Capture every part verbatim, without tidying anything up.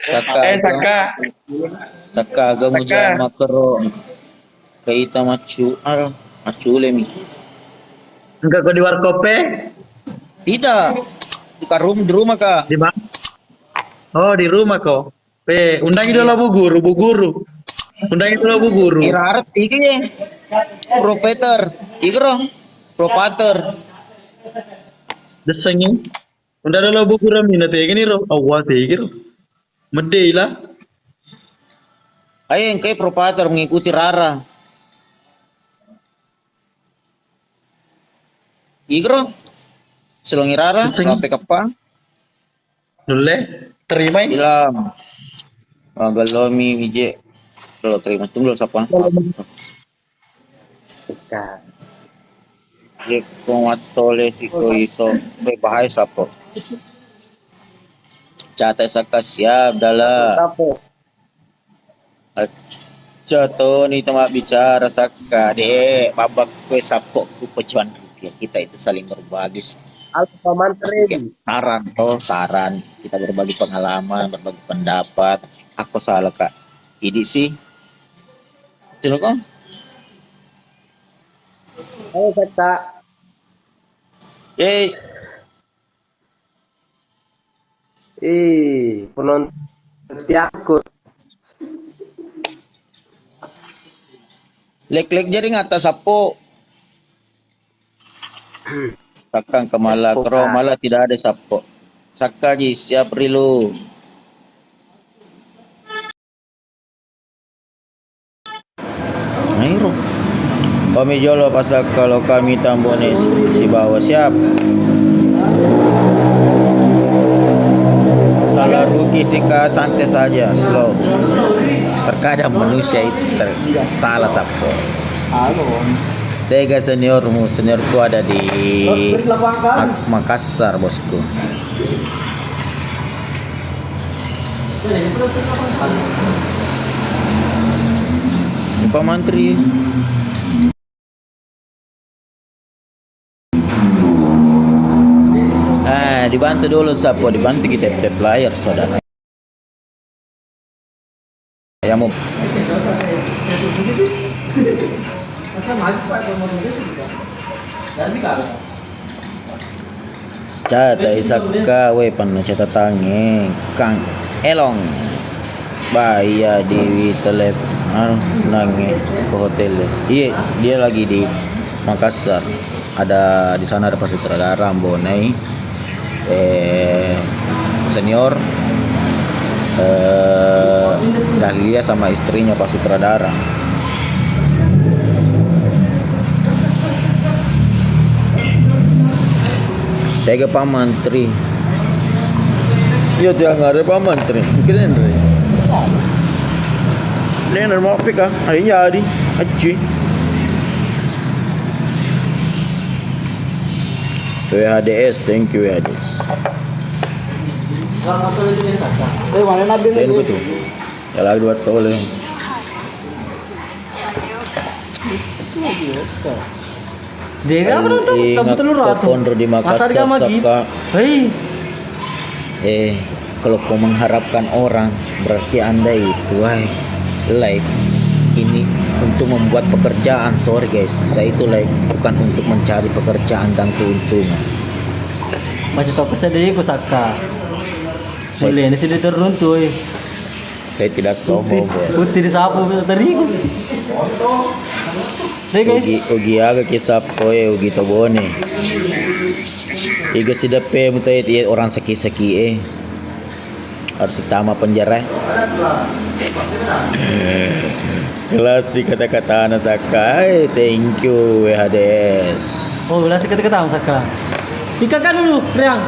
Sakka, eh, Sakka. Sakka, aga mujama kero. Kaita maccu, aro, maccule mi. Engka ko di warkop e? Tidak. Di karum-, di rumah ka. Di mana? Oh, di rumah ko. Pe, undangi dulu Bu Guru, Bu Guru. Undangi dulu Bu Guru. Iraret, iki ye. Propater, iki ro. Propater. Desengi. Unda dulu Bu Guru mina tegi ni ro. Awwa tegi ro. Medde ila. Ayo, engkai Propater mengikuti Rara. Iki ro. Selongi Rara, Desengi. Rape keppa. Nulle, terimai. Bilang. Magellomi mije. Lo terima tunggu lo sapa. Yekko mattole siko iso. Be bahaya sapa. Cata Sakka siap dalam. Sapa? Acca toni to mabbicara Sakka, de', mabbakkue sappo ku pecuan rupiah. Kita itu saling berbagi s-, Halo, Paman Teddy. Saran to, saran. Kita berbagi pengalaman, berbagi pendapat. Aku salah, Kak. Idi sih. Betul kok? Halo, Sakka. Eh, Ih, penonton tiakku. Lek-lek jadi ngata sappo. Sakka engka mala, kero mala tidak ada sappo. Sakka ji siap rilu. Nah, iro. Kami jolo pasal kalau kami tambone si-, sibawa siap. Salah rugi sika, santai saja, slow. Terkadang manusia itu ter-, salah sappo. Tega seniormu, seniorku ada di Mak-, Makassar, bosku. Pak Mantri. Eh, dibantu dulu, Sapo, dibantu kita tap layar, saudara. Ayam. Cata isakka, we, panna catatangnge, Kang Elong. Ba, iya, Dewi telep, anu, nangnge ke hotel. Iya, dia lagi di Makassar. Ada, di sana ada Pak Sutradara, Ambonai, eh, senior, eh, Dahlia sama istrinya Pak Sutradara. Tega Pak Mantri. Iya, tiang ada Pak Mantri. Keren, Re. Keren, mau apa, Kak? Ayo, jadi. Acui. W H D S, thank you, W H D S. Eh, mana Nabil? Kayak begitu. Ya, lagi dua tole. Jaga apa tuh? Sabu telur ratu. Konro di Makassar, Sakka. Hei. Eh, kalau kau mengharapkan orang, berarti Anda itu, wah, like, ini untuk membuat pekerjaan. Sorry, guys, saya itu, like, bukan untuk mencari pekerjaan dan keuntungan. Masih tau kesedihan ku Sakka. Saya boleh, ini sih teruntuh, eh. Saya tidak sombong, Bos. Putih disapu tadi. Deh, guys. Ugi, ugi aga ki sappo e, ugi tobone. Iga sideppe mutai, iya, orang saki-saki e. Harus ditama penjara. Kelas si kata-katana Sakka. Eh, thank you, W H D S. Oh, kelas si kata-katana Sakka. Ikaka dulu, Riang.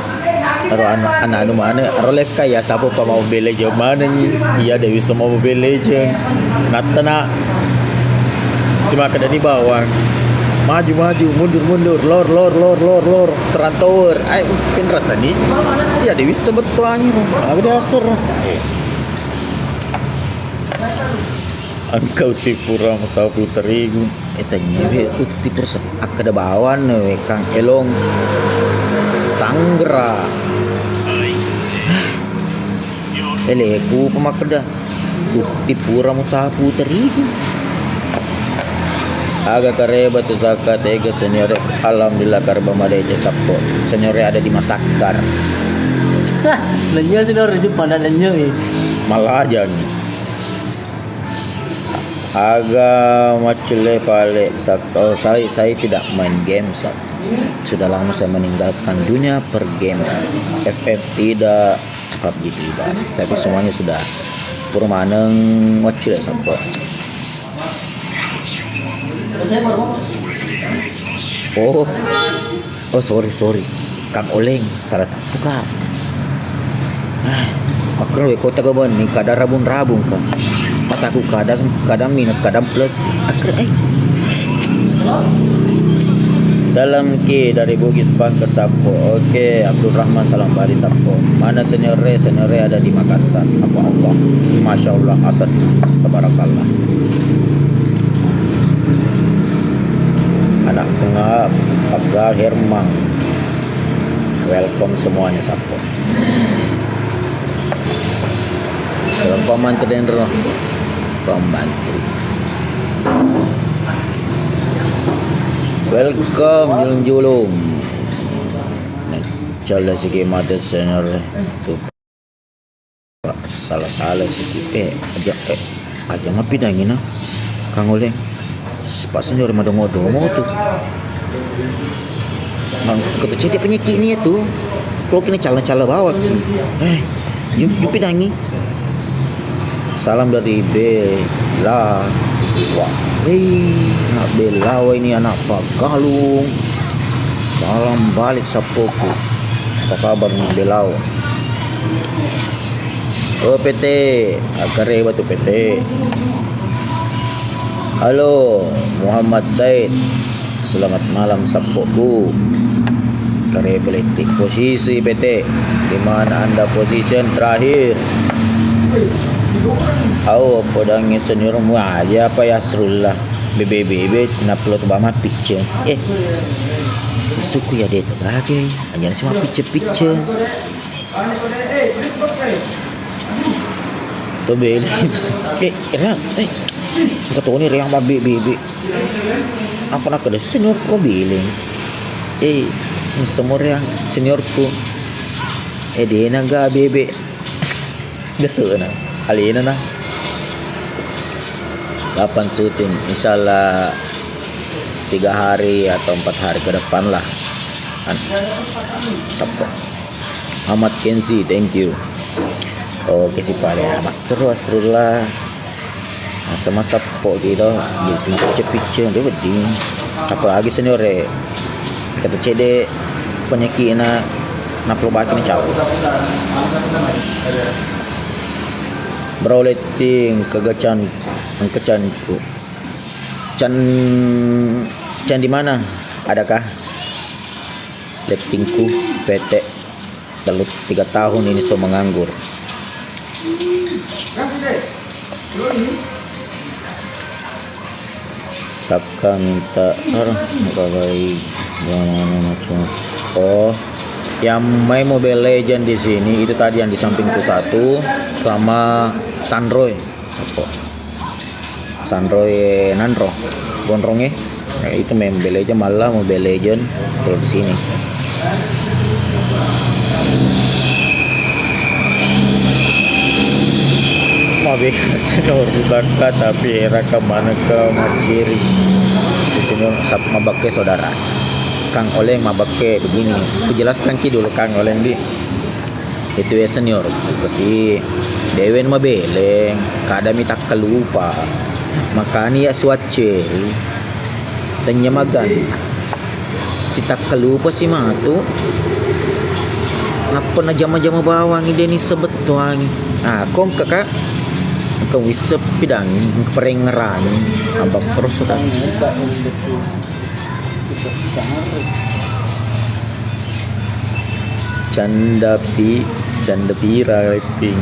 Aro an-, ana anu mana, aro lekka ya, sapa pa mau belejeng mana ni? Iya, Dewi semua mau belejeng. Nattana. Si maka dari bawang. Maju, maju, mundur, mundur, lor, lor, lor, lor, lor, serantower. Ai, pin rasa ni. Iya, Dewi sebetulnya. Aku dasar. Engkau tipura masapu terigu. Eh, tanya, be, utti perse-, akkeda bawanna, we, Kang Elong. Sanggra. Leku pemakkeda, utti pura musapu terigu. Aga kareba tu Saka tega seniore. Alhamdulillah kareba madeceng Sappo. Seniore ada di Masakkar. Hah, lenyo seniore itu pada lenyo, eh. Malajang. Aga macule pale Sak-, oh, saya, saya tidak main game, Sak. Sudah lama saya meninggalkan dunia per game. F F tidak, PUBG tidak. Tapi semuanya sudah pura maneng macule Sappo. Oh. Oh, sorry, sorry. Kang Oleng, salah tappu, Kak. Ah, makkero we kota ke Bani, kadang rabung-rabung, Kak. Mataku kadang, kadang minus, kadang plus. Akhir, eh. Salam ki dari Bugis Pangkep Sappo. Oke, Abdul Rahman salam balik Sappo. Mana senior Re? Senior Re ada di Makassar. Apa Allah? Masya Allah, asad. Tabarakallah. Anak pengap, Abdul Herman. Welcome semuanya, Sappo. Welcome, Mantri Denro. Pembantu. Welcome, julung-julung. Coba siki mate senior. Tuh. Salah-salah siki. Eh, aja, eh, aja mappidangina. Kang Oleng. Pas senior madongo-dongo tu. Mang, ketu cedde penyakit ni tu. Kalau kini cala-cala bawa. Eh, ju-, jupidangi. Salam dari Bella. Wah, hei, anak Bella, wah, ini anak Pagalung. Salam balik Sappoku. Apa kabar, anak Bella? Oh, P T. Akare batu P T. Halo, Muhammad Said. Selamat malam, Sappoku. Kare beletik posisi, P T. Di mana Anda position terakhir? Au, podangi seniormu aja, apa ya, Asrullah? Bebe-bebe, kenapa lo tuh mapicce? Eh, suku ya, dia tuh lagi. Aja sih mapicce-picce. To bele. Eh, era, eh. Engka toni reang mabbe-bebe. Apa nakkeda seniorku bele. Eh, semua reang seniorku. Eh, dena ga bebe. Biasa na. Alena na. Kapan syuting? Insyaallah tiga hari atau empat hari ke depan lah. An-, Sappo. Ahmad Kenzi, thank you. Oke, si pale amat terus, Asrullah. Masa-masa pok gitu, jadi semakin cepicce, dia wedding. Apalagi senior, eh. Kata cede, penyakitnya, naplo baki ni cawe. Bro Letting, kegacan, kecanku. Can, Can di mana? Adakah? Lettingku, P T. Telu, tiga tahun ini so menganggur. Saka minta, ah, bagai, yang mana macam. Oh, yang main Mobile Legend di sini itu tadi yang di sampingku satu sama Sandroy. Sappo. Sanroe nanro. Gonronge. Eh, itu main Mobile Legend, malah Mobile Legend kalau di sini. Mabe senior Saka, tapi era ke mana ke Maciri. Si senior sap-, mabakke saudara. Kang Oleng mabakke begini. Kujelaskan ki dulu Kang Oleng di. Itu ya senior, kasi dewen mabeleng, kadami takkalupa. Makani ya suacce, tanya magan. Si takkalupa si matu, nappa na jama-jama bawangi deni sebettuangi. Ah, kong kakak, kong wisseppi dangi, perengerangi, abang terus sudah. Canda pi-, canda pira, Ping.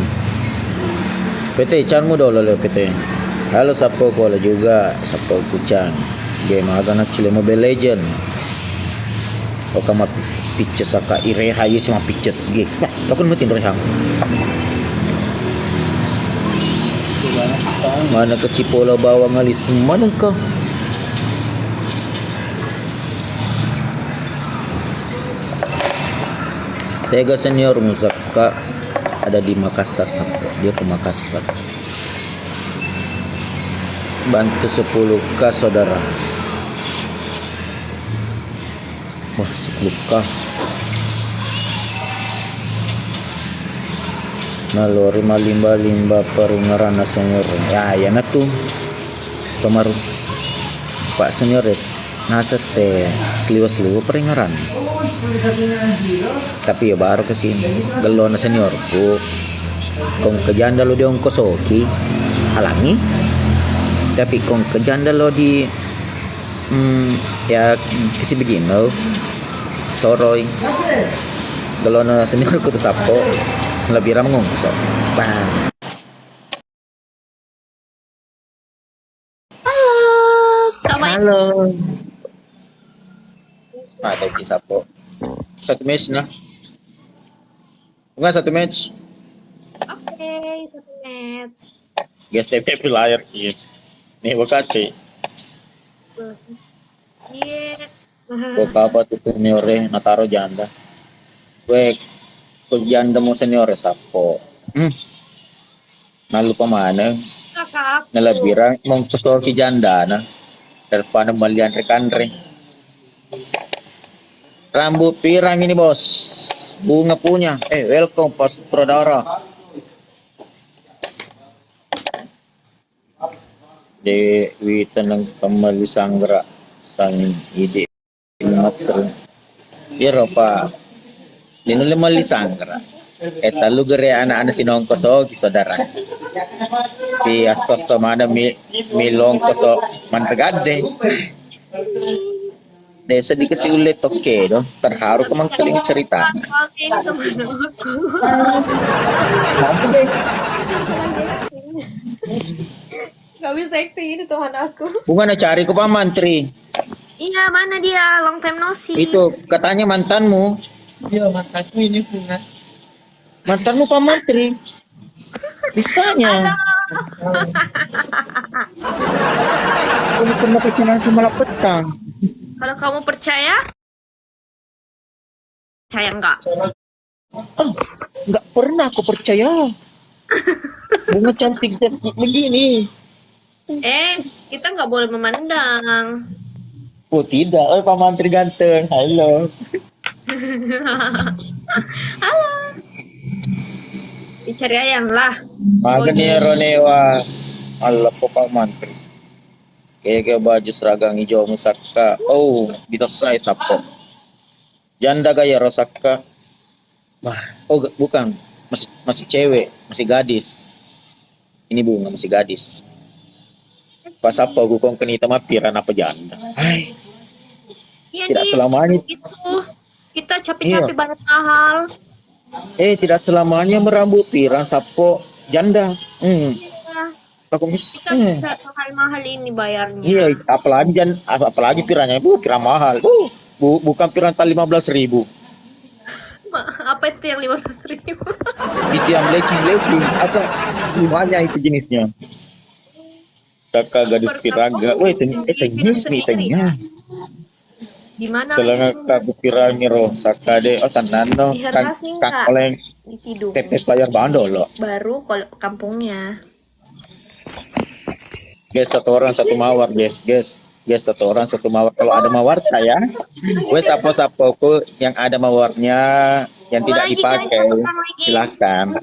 P T, canmu dolo lo, P T. Halo, sappo kola juga, sappo kucang. Game aga na cile Mobile Legend. Oka ma picce saka ireha, iya si ma picce. Ge. Nah, lokon mutin rehang. Mana kecipola bawang alis manengka. Tega senior musakka ada di Makassar sampai. Dia ke Makassar. Bantu sepuluh K, saudara. Wah, sepuluh K. Nalori malimba-limba peringeran senior. Ya, ya natu. Tomaru. Pak senior ya. Nasette seliwa-seliwa peringeran. Tapi ya baru ke sini. Gellona seniorku. Kong kejanda lo diongkosoki. Alami. Tapi kong kejanda lo di Hmm, ya, kisi begino. Soroi. Kalau na senior ku tu sappo, lebih ramai ngongso. Bang. Halo, Kak Mai. Halo. Ada di sappo. Satu mes nah. Enggak satu match. Oke, satu match. Guys, T P player iya. Nih, buka, Ci. Iya. Buka apa tuh seniore, nataro janda. Weh, ku janda mau seniore sappo. Hmm. Nallupa maneng. Kakak aku. Nalabirang mongkosoki jandana. Daripada malian rekanre. Rambut pirang ini, Bos? Bunga punya. Eh, welcome, Pak Sutradara. Dewi Teneng Kembali Sanggra. Sang ide. Materi. Iya, Ropa. Dinulle melli sanggra. Eh, talu gere anak-anak sinongkosoki, saudara. Si asso-asso mana mi, mi longkoso manre gadde. Desa dikasih ulle tokke do, terharu kemangkeling cerita. Oke, ini teman aku. Gak bisa acting ini Tuhan aku. Bunga na cari ko Pak Mantri. Iya, mana dia? Long time no see. Itu katanya mantanmu. Iya, mantanku ini Bunga. Mantanmu Pak Mantri. Bisanya. Ini pernah pacaran sama Lapetang. Kalau kamu percaya, percaya enggak? Oh, enggak pernah aku percaya. Bunga cantik-cantik begini. Eh, kita nggak boleh memandang. Oh tidak, oh Pak Mantri ganteng. Halo. Halo. Dicari ayam lah. Magani ronewa. Allah Pak Mantri. Keke baju seragam hijau musakka. Oh, bisa saya sappo. Janda gaya rosakka. Wah, oh, bukan. Masih, masih cewek, masih gadis. Ini Bunga masih gadis. Pas apa aku kong kenita mappira napa janda. Hai. Iya, tidak selamanya. Kita capek-capek banyak mahal. Eh, tidak selamanya merambut pirang sappo janda. Hmm. Iya. Aku mis-, kita bisa mahal-mahal ini bayarnya. Iya, apalagi jan-, ap-, apalagi piranya, bu, pirang mahal. Bu, bu, bukan pirang tali lima belas ribu. Apa itu yang lima belas ribu? Itu yang lecing-lecing, apa? Bunganya itu jenisnya. Kakak gadis piraga. Weh, teng-, eh, tenyis nih, tengah. Di mana? Selanga kaku pirangi ro, sakade, oh, tananno. Di Hermas nih, Kak. Oleng. Di Tidung. Tepes bayar bandol lo. Baru kalau kampungnya. Guys, satu orang satu mawar, guys, guys. Guys, satu orang satu mawar. Kalau ada mawar, saya. Wes, sapo-sapoku yang ada mawarnya, yang tidak dipakai, silakan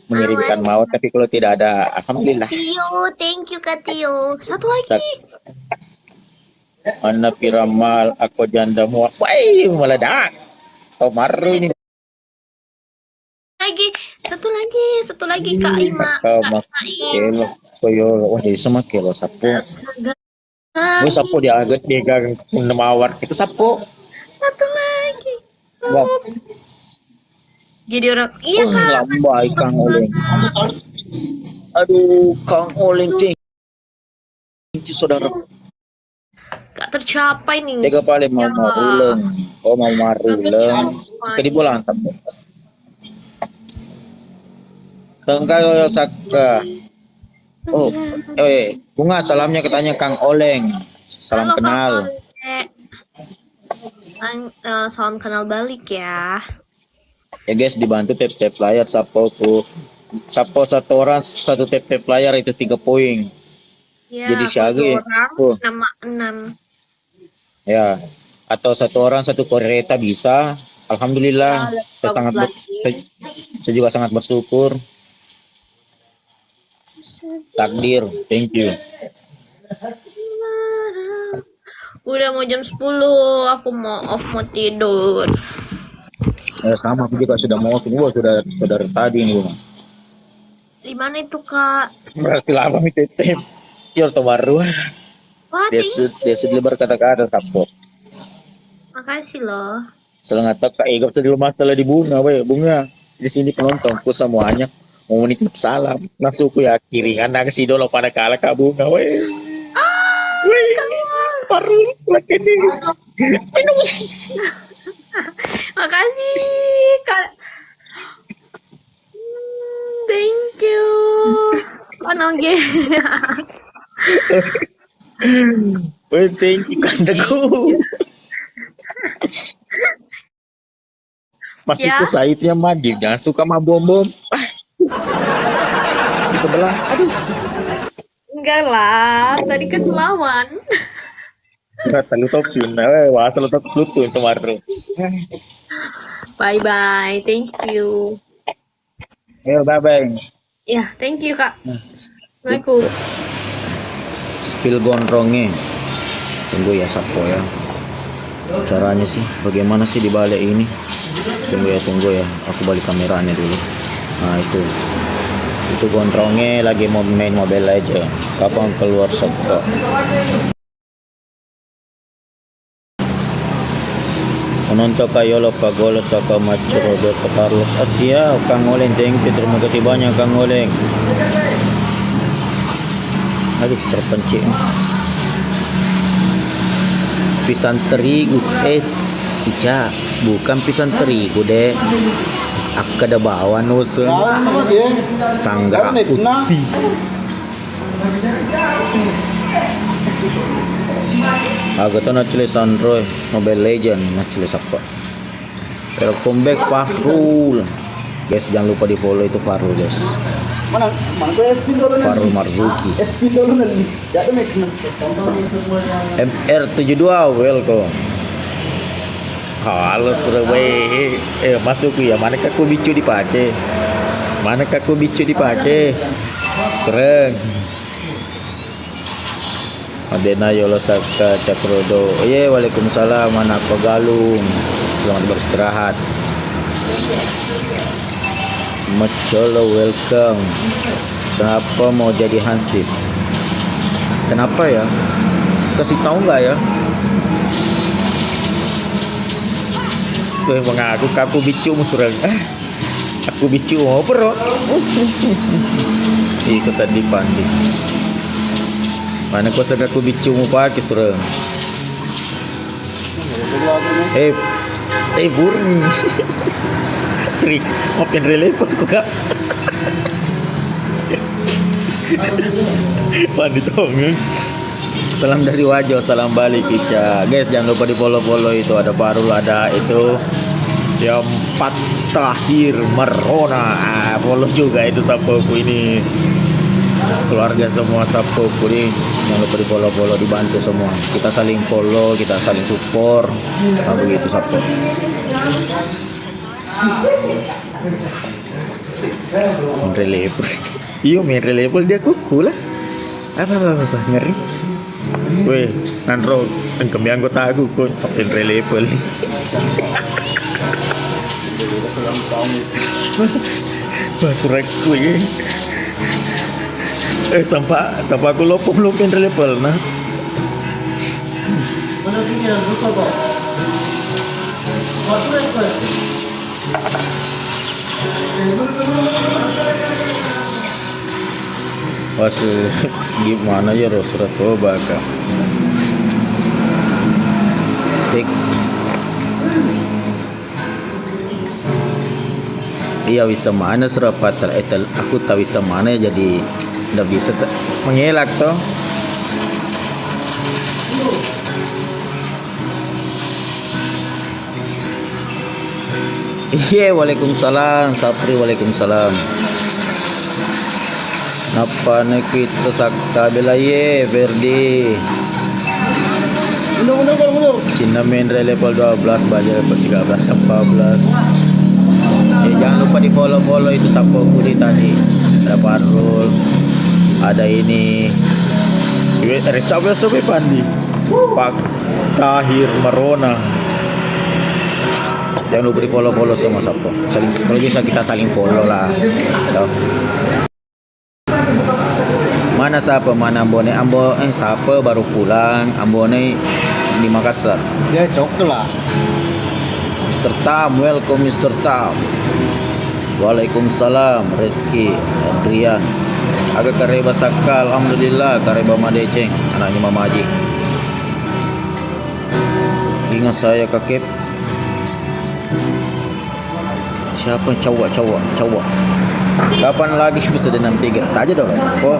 mengirimkan mawar. Tapi kalau tidak ada, alhamdulillah. Tio, thank you, Kak Tio. Satu lagi. Mana piramal, aku janda muak. Wai, meledak. Kau maru ini. Lagi, satu lagi, satu lagi, Kak Ima. Kak Ima. Kelo, koyo, wah, jadi sama kelo sapo. Astaga. Gue sapo diaget, dia gang, mawar. Itu sapo. Satu lagi. Wah. Jadi orang, iya, Kak. Lambai, Kang Oleng. Aduh, Kang Oleng, Kang. Itu saudara. Gak tercapai nih. Tega paling mau, ya, mau uleng. Oh, mau maruleng. Tadi bola sampai. Tengka yo sakka. Oh, eh, Bunga, salamnya katanya Kang Oleng. Salam Halo, Kang kenal. Oleng. Lang-, eh, salam kenal balik ya. Ya guys, dibantu tap-tap layar, sappo ku, sappo satu orang satu tap-tap layar itu tiga poin. Ya, jadi siaga ya? Orang tuh nama enam. Ya, atau satu orang satu kereta bisa. Alhamdulillah, ya, saya sangat ber-, saya, saya juga sangat bersyukur. Takdir, thank you. Udah mau jam sepuluh, aku mau off, mau tidur. Eh, sama, aku juga sudah mau off, gua sudah, sudah tadi nih, gua. Di mana itu, Kak? Berarti lama mi tetep. Iya, to baru. Wah, dia thank su-, dia sudah berkata-kata, Sappo. Makasih loh. Selamat datang, Kak. Ega sudah masalah di Bunga, weh, Bunga. Di sini penontonku semuanya mau menitip salam. Langsung ku ya kiringan nang si dolo pada kalah, Kak, Bunga, weh. Ah, weh, Kak. Baru lagi nih. Makasih, Kak. Hmm, thank you. Oh, no, ge. Weh, thank you, kandaku. Thank you. Masih ya. Ku saitnya mandi, jangan suka mabom-bom. Ah. Di sebelah, aduh. Enggak lah, tadi kan lawan. Enggak, telu topin. Eh, wah, telu top lutu itu baru. Bye bye, thank you. Ayo, bye bye. Ya, thank you, Kak. Nah. Assalamualaikum. Spill gondrongnya. Tunggu ya, Sappo ya. Caranya sih, bagaimana sih di balik ini? Tunggu ya, tunggu ya. Aku balik kameranya dulu. Nah, itu. Itu gondrongnya lagi mau main Mobile Legend. Kapan keluar, Sappo? Menonton ka yolo pagolo saka macro do ke Carlos Asia, Kang Oleng, thank you, terima kasih banyak, Kang Oleng. Aduh, terpencil. Pisang terigu, eh, Ica, bukan pisang terigu, Dek. Akkeda bawang, Nuseng. Sanggar putih. Aga to naccule sanro e, Mobile Legend naccule sappa. Welcome back, Fahrul. Guys, jangan lupa di-follow itu Fahrul, guys. Mana, mana tuh es pin dulu nih? Fahrul Marzuki. Es pin dulu nih. Ya, tuh, Mek. M R tujuh dua, welcome. Halo, Surabaya. Eh, masuk ya. Mana kaku bicu dipakai? Mana kaku bicu dipakai? Sereng. Adena yolo saka Cakrodo. Iye, waalaikumsalam, anak Pegalung. Selamat beristirahat. Macolo, welcome. Kenapa mau jadi hansip? Kenapa ya? Kasih tahu nggak ya? Weh, mengaku kaku bicu musurang. Ah. Aku bicu mau, bro. Ih, kesedih pandi. Mana kau sangka aku bicu mau pakai, Sureng? Eh, eh, burung. Trik, maafin relevan kok, Kak. Pandi tongeng. Salam dari Wajo, salam balik, Ica. Guys, jangan lupa di-follow-follow itu, ada Farul, ada itu yang Pat Tahir Merona. Ah, follow juga itu, sappoku ini. Keluarga semua sappoku ini. Jangan lupa di-follow-follow, dibantu semua. Kita saling follow, kita saling support. Nah, begitu, sappo. Menre level. Iyo, menre level dia kuku lah. Apa, apa, apa, apa? Ngeri. Weh, nanro, engkau anggota aku, kok menre level. Wah, surekku ya. Eh, sampai, sampai aku lopong-lopong menre level, nah. Pas, eh, gimana ya, Rosra, coba, Kak. Tik. Iya, wisseng maneng, Sura, patel-, eh, tel-, aku tawisseng maneng, jadi Nda bisa te-, mengelak to. Iye, waalaikumsalam, Sapri, waalaikumsalam. Nappa nakitu sakka bela iye, Ferdi. Cinna menre level dua belas, Baja level tiga belas, empat belas. Eh, jangan lupa di-follow-follow itu sappoku di tadi. Ada Farul, ada ini. Iwe, Resa Bela Sobe Pandi. Pak Tahir Marona. Jangan lupa di-follow-follow semua sappo. Saling, kalau bisa kita saling follow lah. Tuh. Mana siapa? Mana Ambone? Ambo-, eh, siapa baru pulang? Ambone di Makassar. Dia cok lah. Mister Tam, welcome Mister Tam. Waalaikumsalam, Reski, Adrian. Aga kareba sakka, alhamdulillah, kareba madeceng, anaknya Mama Aji. Ingat saya, Kakep. Siapa? Cawa, Cawa, Cawa. Kapan lagi episode enam tiga? Taja dong. Kok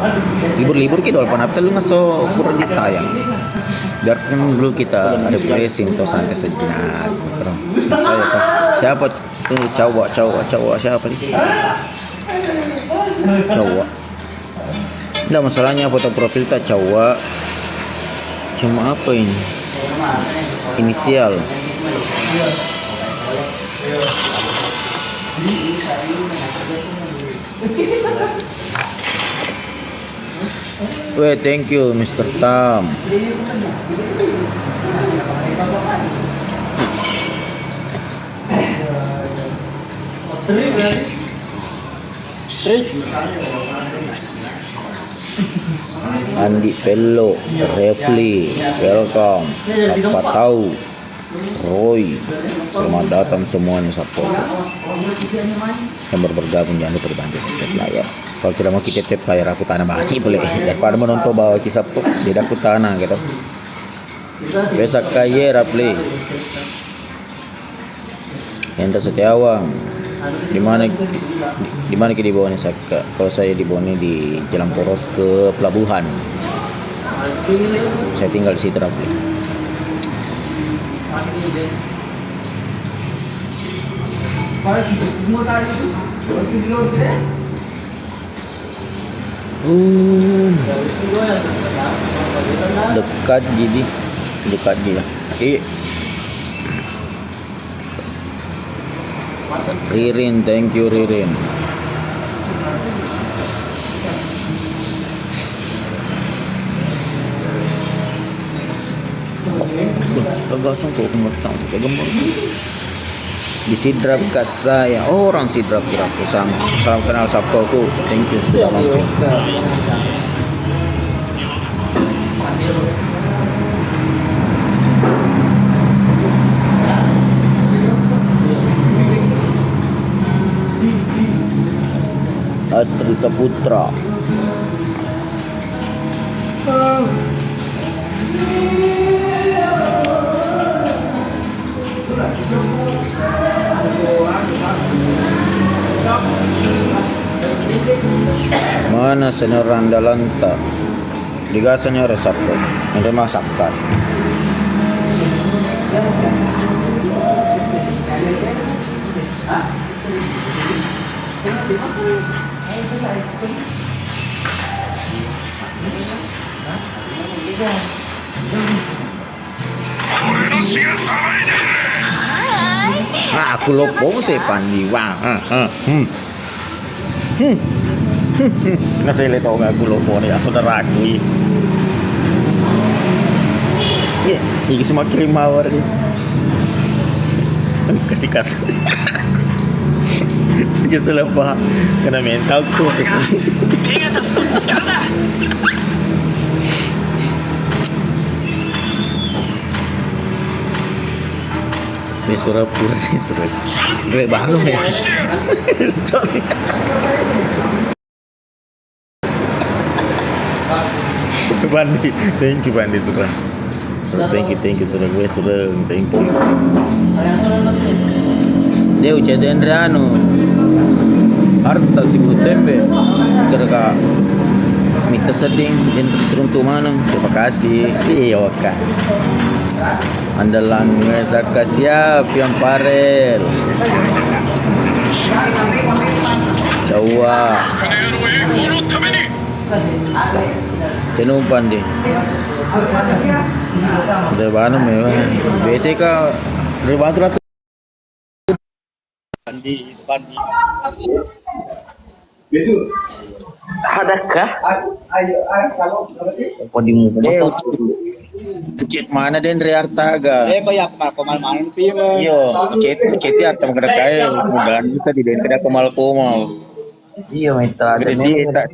libur-libur ki dol, panap telu ngaso kurang ditayang. Biarkan dulu kita refreshing atau santai sejenak. Terus saya tahu. Siapa? Eh, Cawa, Cawa, Cawa. Siapa nih? Cawa. Nggak, masalahnya foto profil tak Cawa. Cuma apa ini? Inisial. Weh, thank you, Mister Tam. Andi Pello, Refli, welcome. Apa tahu? Roy, selamat datang semuanya, support. Yang baru bergabung, jangan lupa dibantu tap layar. Kalau tidak mau kita tap layar, aku tanah bani boleh. Daripada menonton bawah kisah tuh, jadi aku tanah gitu. Besok kaya Rapli. Hendra Setiawan. Di mana, di mana ki di Bone, Sakka? Kalau saya di Bone, di jalan poros ke pelabuhan. Saya tinggal di situ, Rapli. Hmm. Dekat jadi, dekat dia. Iya. Ririn, thank you, Ririn. Loh, gak usah kok, aku nggak tahu. Gak gemar. Di Sidrap Kasaya. Oh, orang Sidrap, Sidrap. Salam, salam kenal, sappoku. Thank you sudah mampir. Asri Saputra. Mana senior andalanta? Digaseng ero sappo. Ero masakka. Ah, aku loppo se pandiwang. Ah, ah, hmm. Hmm. Nasele to aku loppo ni, saudaraku. Iya, iki semakin mawar ni. Kasih kasih. Dia salah paham. Kena mental tuh sih. Ini Surapura, ini Surapura. Gue Bandung ya. Sorry. Bandi, thank you Bandi, Surang. Thank you, thank you, Surang. Gue Surang, thank you. Dia ucap Andre anu, harta sibu tempe. Kira-kira Mita sedding, yang terus runtuh mana? Terima kasih. Iya, oke. Andalang Reza Kasiap yang Parel. Jawa. Kenumpan di. Udah mana memang. B T K. Udah bantu ratu. Pandi, Pandi. Adakah? Apa di muka? Eh, chat mana den Reartaga? Eh, kau yak mah, kau main-main sih, Bang. Iyo, chat, chat ya, teman kena kaya, mudahan kita di den, tidak komal-komal. Iya, mitra. Jadi sih, tak,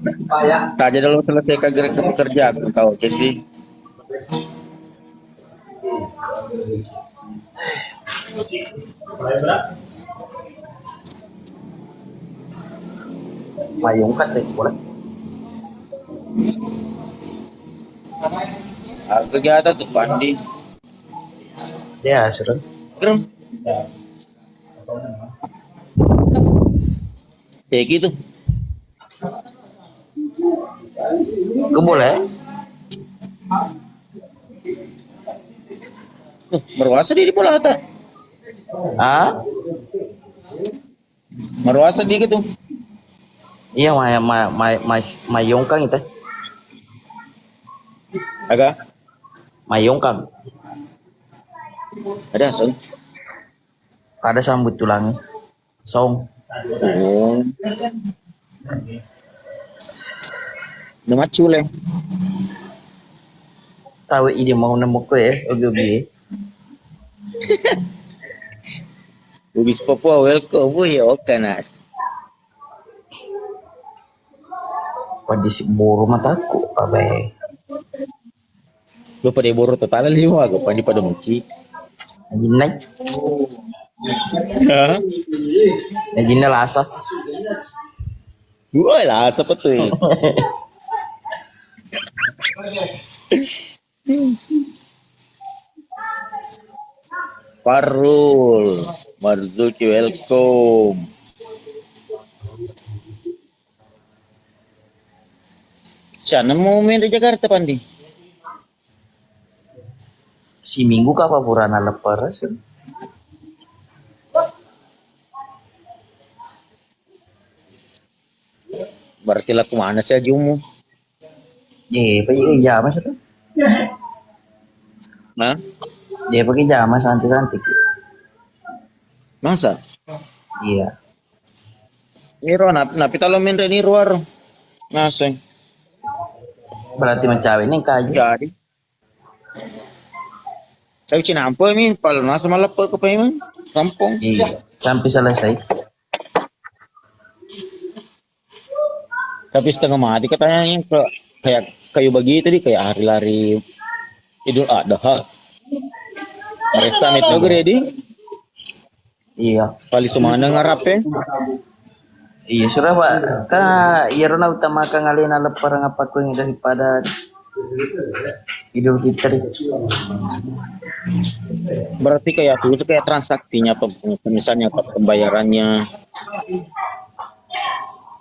tak aja dulu selesai ke pekerja, kau, oke sih. Mayungkat deh, boleh. Harga jatah tuh, Pandi. Ya, serem. Serem. Kayak gitu. Ke boleh? Tuh, meruasa di, di bola ta. Ah? Meruasa di gitu. Iya, ma-, ma-, ma-, ma-, mayongkang itu. Aga? Mayongkang. Ada, Son. Ada sambut tulang. Song. Oh. Nama cule. Tahu ide mau nemu ko ya, oge-oge. Ubis Papua, welcome. Wih, oke, nah. Padisi boro mataku, abe. Lu pada boro totala lima, aku pandi pada muki. Ajinna. Hah? Ajinna lasa. Woi, lasa apa tuh? Farul Marzuki, welcome. Sana mau main di Jakarta, Pandi? Siminggu kapa purana lepperes. Berarti laku mana sih ajumu? Iya, apa iya, iya, Mas, itu? Hah? Iya, pakai jama santai-santai. Masa? Iya. Niro, nap-, napi talo menre niro waro. Naseng. Berarti mencawe ini kayu. Jadi. Tapi cinampo mi, palo nasa maleppe ke pemang. Kampung. Iya, sampai selesai. Tapi setengah mati katanya, kayak kayu bagi tadi, kayak hari lari Idul Adha. Meresa itu gede di. Iya. Pali sumana ngarape. Iya, sura, Pak. Ka iyaro na utamakan alena leppereng apa kuing daripada Idul Fitri. Berarti kayak aku itu kayak transaksinya, pem-, misalnya apa, pembayarannya.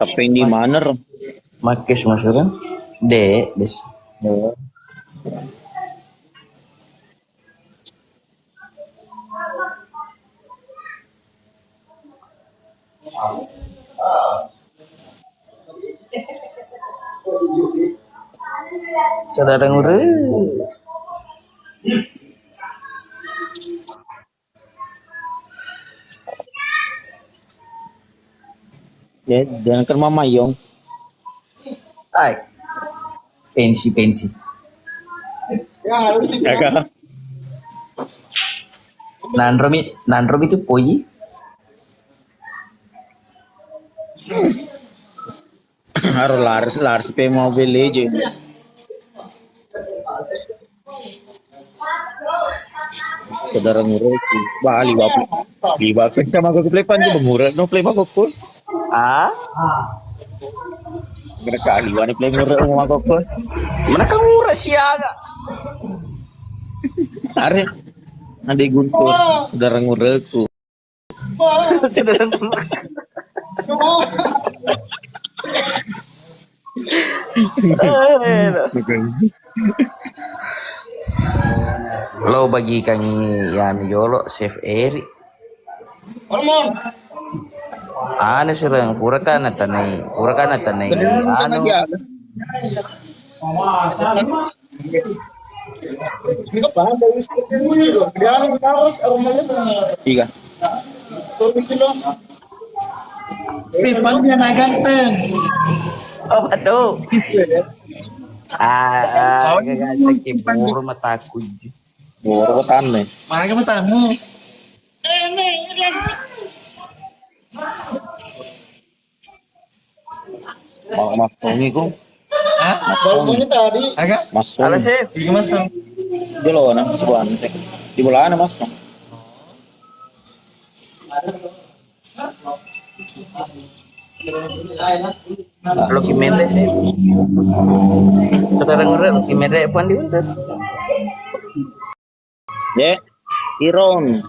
Tapi di mana? Makes maksudnya? De, des. Oh. Saudara ngure. Ya, jangan kan Mama Yong. Ai. Pensi, pensi. Gagal. Nanromi, nanromi tu poji. Harus laris, laris pe Mobile Legend. Saudara nguruki. Wah, liwa pl-, liwa kencang aku play pan, dia mengurut no play mangkokku. Ah? Mereka liwa ni play ngurut mangkokku. Mana kamu ngurut siaga? Are. Nanti guntur, saudara ngurutku. Saudara ngurutku. Lo bagikangngi anu jolo, Chef Eri. Anu sereng, pura kana tanai, pura kana tanai. Anu. Tiga. Ih, panjang na ganteng. Oh, waduh. Ah, ah, ganteng ki buru mataku. Buru tanne. Maga matamu. Mau Mas Tommy ku. Hah? Mas Tommy. Aga? Mas Tommy. Halo, Chef. Iya, Mas Tommy. Dia lawan, ah, sebuah nanti. Di bola mana, Mas Tommy? Lo ki mende sih. Sekarang udah lo ki mende pun diuntat. Ye, Iron.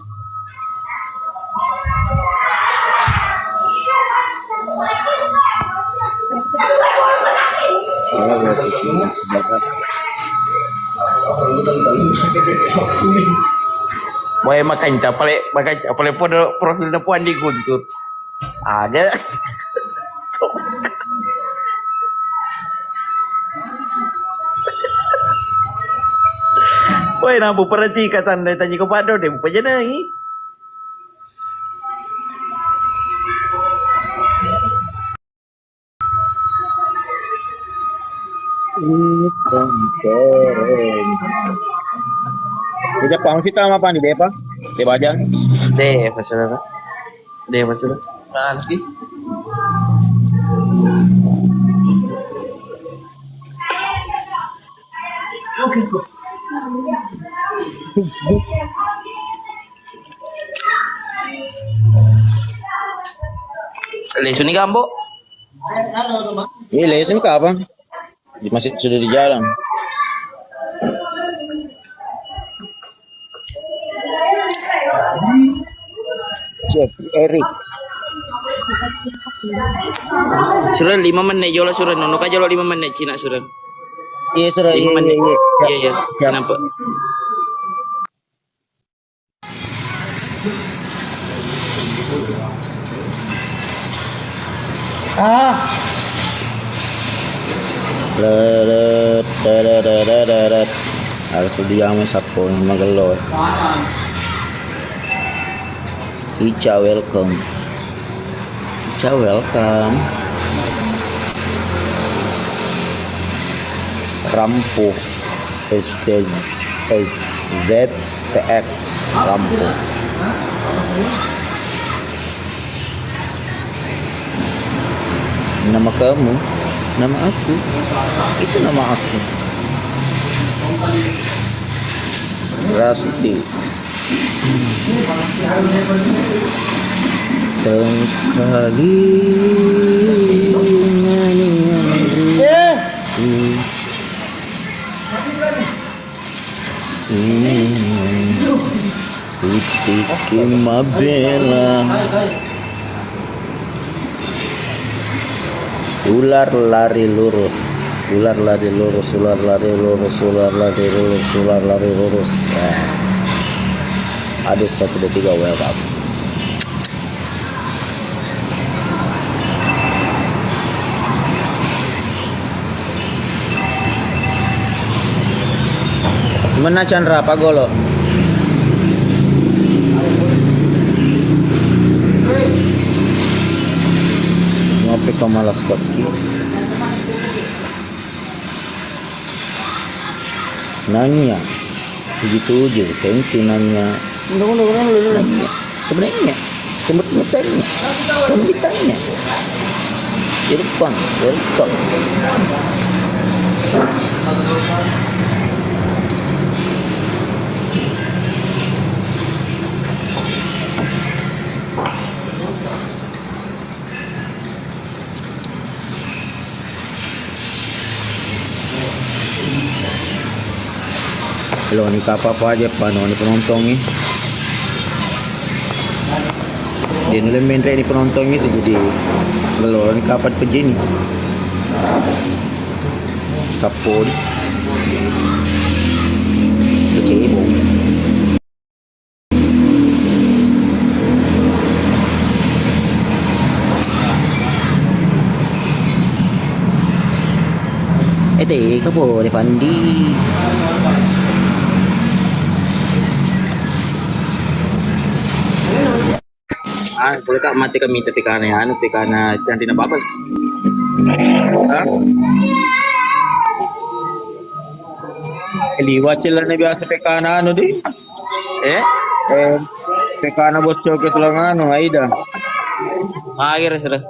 Wae makanca pale, makanca pale podo profilna puang diguntur. Aga. Woi, nampu perhati katanda tanya ko pado de mupajanai. Udah paham sih tama apa nih, Depa? Depa Jang? Depa, saudara. Dewa sudah. Nanti. Lesuni kambo? Iya, lesuni kapan? Di masih sudah di jalan. Chef Eric. Sura lima menit jolo sura nono ka jolo lima menit Cina sura. Iya, sura, iya, iya, iya. Iya, iya. Siap. Cina, Pak. Ah. Leret, teret, teret, teret. Harus diame sappo magello. Ica, welcome. Ica, welcome. Rampuh. S T Z T X Rampo. Nama kamu? Nama aku. Itu nama aku. Rasti. Tengkali. Eh. Hmm. Putiki mabela. Ular lari lurus. Ular lari lurus, ular lari lurus, ular lari lurus, ular lari lurus. Nah. Aduh, satu, dua, tiga, welcome. Mena Chandra Pagolo. Ngopi ko malas kopi. Nanya. Tujuh-tujuh, thank you nanya. Nanya. Kamu nanya. Kamu ditanya. Kamu ditanya. Irfan, welcome. Lo ni kapa aja panoni penontongi. Dia nulen menre ni penontongi sih jadi lo ni kapa pejini. Kapoli. Kecebong. Ete, kapoli pandi. Ah, boleh tak mati kami tapi karena anu, tapi karena cantik apa? Hah? Liwat celana biasa pekana anu di. Eh? Eh, pekana bocor ke tulang anu, Aida. Magi resera.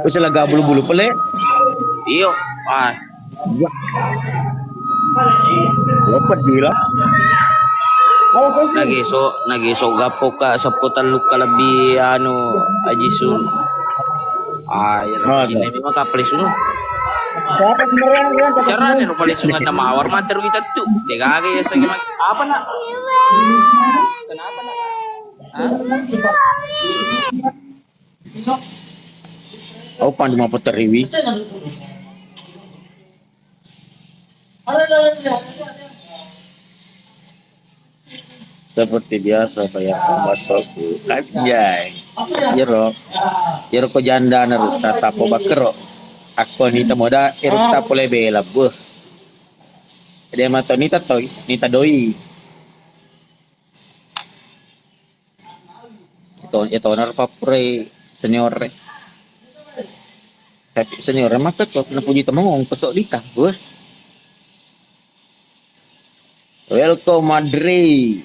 Wis lega bulu-bulu pele. Iyo. Ah. Iya. Lo pedih lah. Nageso, nageso gappo ka seppo tellu ka lebbi anu Aji Sun. Ah, iya. Masa? Ini memang kapal isu. Carane ro pale sungai na mawar manteru itettu. Degaga ya sagi mat-, apa nak? Kenapa nak? Hah? Au pandu mappeteriwi. Seperti biasa, kayak masuk. Anjay. Iyaro, iyaro ko janda na rusta tapo bakkero. Akko nita moda, ero tapo lebe labbu. Dia mato nita toi, nita doi. Itu, itu onar pappurai senior. Tapi senior maka kok napuji temong pesok dita. Wah. Welcome, Madri.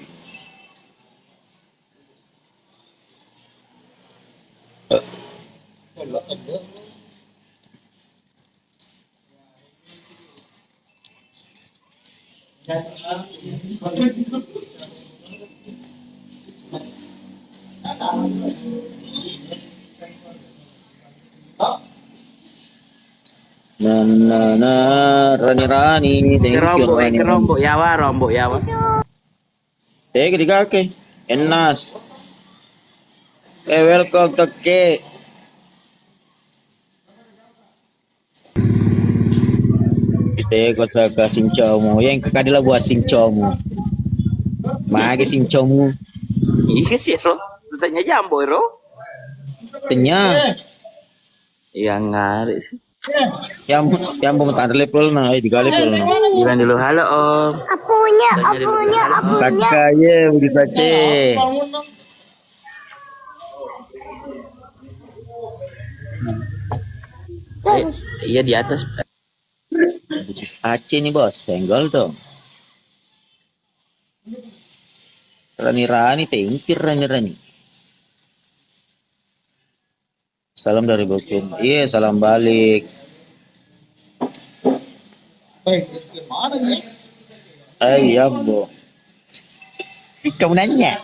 Na, na, na, rani, rani, thank you, Kerombok, eh, rani, rani. Kerombok, yawa, rombok, yawa. Tega digake? Ennas. Eh, welcome, Tokke. Kita ko saka sincomu. Yang kekadila buat sincomu. Mage sincomu. Iya sih, Ro. Tanya jambo, Ro. Tanya. Iya, ngare sih. Yang, yang mau tanda level na, eh, tiga level na. Bilang dulu, "Halo, Om." Apunya, apunya, apunya. Kakak, ye, begitu aja. Eh, iya, di atas. Aceh nih, Bos, senggol dong. Rani-rani, tengkir rani-rani. Salam dari Bokir. Iya, salam balik. Eh, iya, Bo. Kamu nanya.